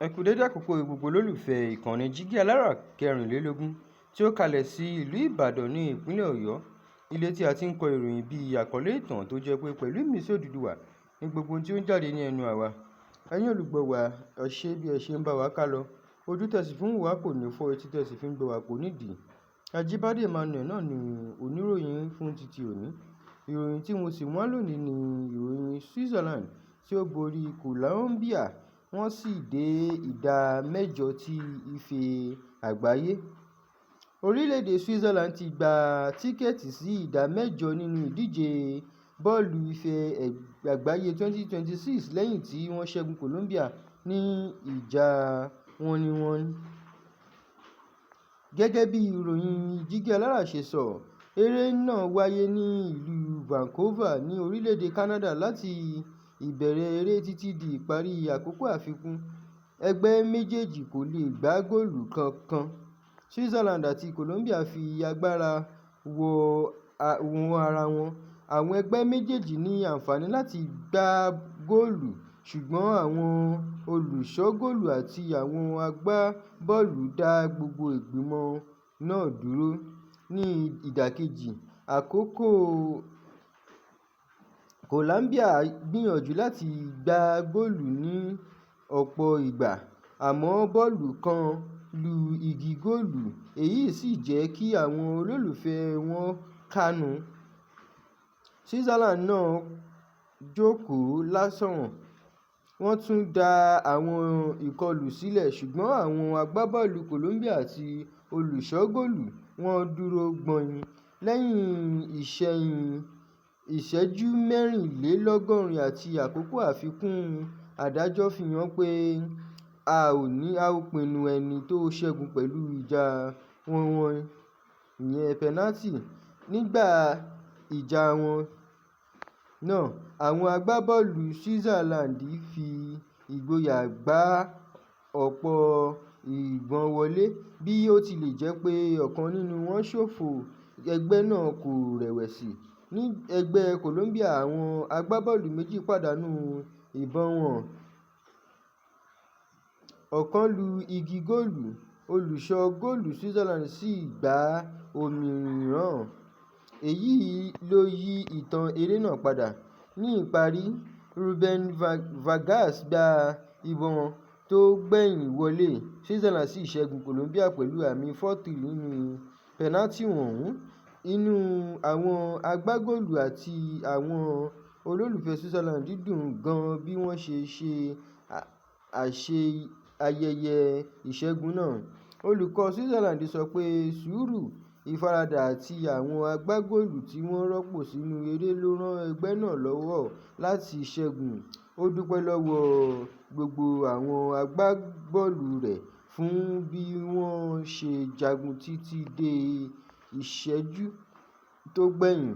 Ẹ kú dédé àkókò gbogbo olólùfẹ́ ìkànnì Jígí Alárà 24 tí ó kalẹ̀ sí ìlú Ìbàdàn ní ìpínlẹ̀ Ọ̀yọ́. Ilé tí a ti ń kọ ìròyìn bí àkọlé ìtàn tó jẹ́ pé pẹ̀lú ìmísí Odùduwà ní gbogbo ohun tí ó ń jáde ní ẹnu àwa. Ẹ̀yin olùgbọ́ wa, ẹ ṣé bí ẹ ṣe ń bá wa kálọ. Ojú tẹ̀sí fún wa kò ní fọ́, etí tẹ̀sí fi ń gbọ́ wa kò ní dì. Ajíbádé Emmanuel náà ni oníròyìn fún títí òní. Ìròyìn tí mo sì mú wá lónìí ni ìròyìn Switzerland tí ó borí Colombia, wọ́n sì dé ìdá mẹ́jọ ti Ife Àgbáyé. Orílẹ̀-èdè Switzerland ti gba tíkẹ́ẹ̀tì sí ìdá mẹ́jọ nínú ìdíje bọ́ọ̀lù Ife Àgbáyé 2026 lẹ́yìn tí wọ́n ṣẹ́gun Colombia ní ìjà 1-1. Gẹ́gẹ́ bí ìròyìn Jígí Alárà ṣe sọ, eré náà wáyé ní ìlú Vancouver ní orílẹ̀-èdè Canada láti ìbẹ̀rẹ̀ eré títí di ìparí àkókò àfikún. Ẹgbẹ́ méjèèjì kò lè gbá góòlù kankan. Switzerland àti Colombia fi agbára wọ́n ara wọn. Àwọn ẹgbẹ́ méjèèjì ní àǹfààní láti gbá góòlù, ṣùgbọ́n àwọn olùṣọ́góòlù àti àwọn agbábọ́ọ̀lù dá gbogbo ìgbìmọ̀ náà dúró. Ní ìdàkejì, àkókò Colombia gbìyànjú láti gbá góòlù ní ọ̀pọ̀ ìgbà, àmọ́ bọ́ọ̀lù kan lu igi góòlù, èyí sì jẹ́ kí àwọn olólùfẹ́ wọn kánú. Switzerland náà jókòó lásán, wọ́n tún dá àwọn ìkọlù sílẹ̀, ṣùgbọ́n àwọn agbábọ́ọ̀lù Colombia àti olùṣọ́góòlù wọn dúró gbọ̀n-ìn. Lẹ́yìn ìṣẹ́jú 84 àti àkókò àfikún, adájọ́ fihàn pé a ó pinnu ẹni tó ṣẹ́gun pẹ̀lú ìjà 1-1, ìyẹn pẹnátì. Nígbà ìjà wọn náà, àwọn agbábọ́ọ̀lù Switzerland fi ìgboyà gbá ọ̀pọ̀ ìbọn wọlé. Bí ó tilẹ̀ jẹ́ pé ọ̀kan nínú wọn ṣòfò, ẹgbẹ́ náà kò rẹ̀wẹ̀sì. Ní ẹgbẹ́ Colombia, àwọn agbábọ́ọ̀lù méjì pàdánù ìbọn wọn. Ọ̀kan lu igi góòlù, olùṣọ́ góòlù Switzerland sì gbá òmíràn. Èyí ló yí ìtàn eré náà padà. Ní ìparí, Ruben Vargas gbá ìbọn tó gbẹ̀yìn wọlé, Switzerland sì ṣẹ́gun Colombia pẹ̀lú àmì 4-3 nínú pẹnátì ọ̀hún. Inú àwọn agbágóòlù àti àwọn olólùfẹ́ Switzerland dùn gan bí wọ́n ṣe ṣe ayẹyẹ ìṣẹ́gun náà. Olùkọ́ Switzerland sọ pé sùúrù, ìfaradà àti àwọn agbágóòlù tí wọ́n rọ́pò sínú eré ló ran ẹgbẹ́ náà lọ́wọ́ láti ṣẹ́gun. Ó dúpẹ́ lọ́wọ́ gbogbo àwọn agbábọ́ọ̀lù rẹ̀ fún bí wọ́n ṣe jagun títí dé ìṣẹ́jú tó gbẹ̀yìn.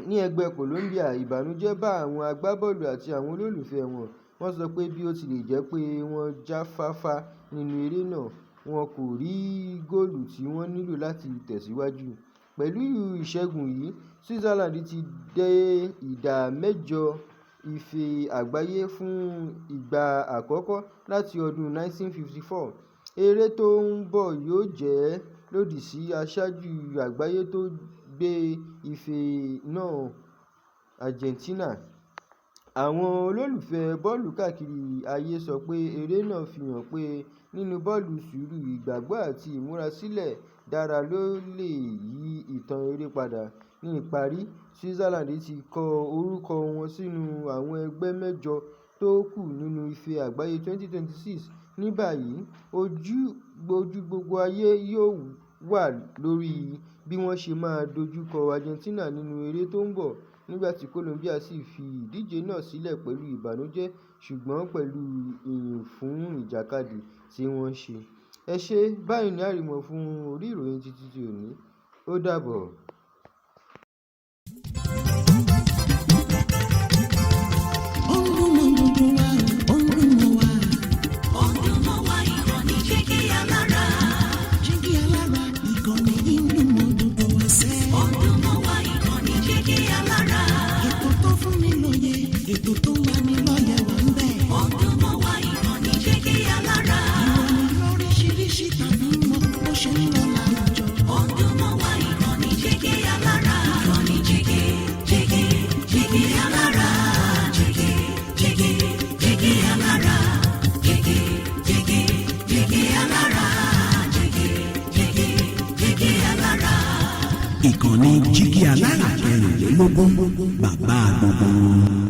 Ní ẹgbẹ́ Colombia, ìbànújẹ́ bá àwọn agbábọ́ọ̀lù àti àwọn olólùfẹ́ wọn. Wọ́n sọ pé bí ó tilẹ̀ jẹ́ pé wọ́n jáfáfá nínú eré náà, wọn kò rí góòlù tí wọ́n nílò láti tẹ̀síwájú. Pẹ̀lú ìṣẹ́gun yìí, Switzerland ti dé ìdá mẹ́jọ Ife Àgbáyé fún ìgbà àkọ́kọ́ láti ọdún 1954. Eré tó ń bọ̀ yóò jẹ́ lòdì sí aṣáájú àgbáyé tó gbé ife náà, Argentina. Àwọn olólùfẹ́ bọ́ọ̀lù káàkiri ayé sọ pé eré náà fihàn pé nínú bọ́ọ̀lù, sùúrù, ìgbàgbọ́ àti ìmúrasílẹ̀ dára ló lè yí ìtàn eré padà. Ní ìparí, Switzerland ti kọ orúkọ wọn sínú àwọn ẹgbẹ́ mẹ́jọ tó kù nínú Ife Àgbáyé 2026. Ní báyìí, ojú gbogbo ayé yóò wà lórí bí wọ́n ṣe máa dojúkọ Argentina nínú eré tó ń bọ̀, nígbà tí Colombia sì fi ìdíje náà sílẹ̀ pẹ̀lú ìbànújẹ́ ṣùgbọ́n pẹ̀lú ìyìn fún ìjàkadì tí wọ́n ṣe. Ẹ ṣé, báyìí ní àrímọ́ fún orí ìròyìn títí òní. Ó dàbọ̀. Ó ń dún mọ́ gbogbo wa, ó ń dún mọ́ wa. Ó ń dún mọ́ wa ìkànnì Jígí Alára. Jígí Alára, ìkànnì yìí ń dún mọ́ gbogbo wa sẹ́. Ó ń dún mọ́ wa ìkànnì Jígí Alára. Ètò tó fún ni lóye, ètò tó ń lani lọ́yẹ̀ wà ń bẹ̀. Ó ń dún mọ́ wa ìkànnì Jígí Alára. Ìkànnì Jígí Alára 24, bàbá gbogbo wọn.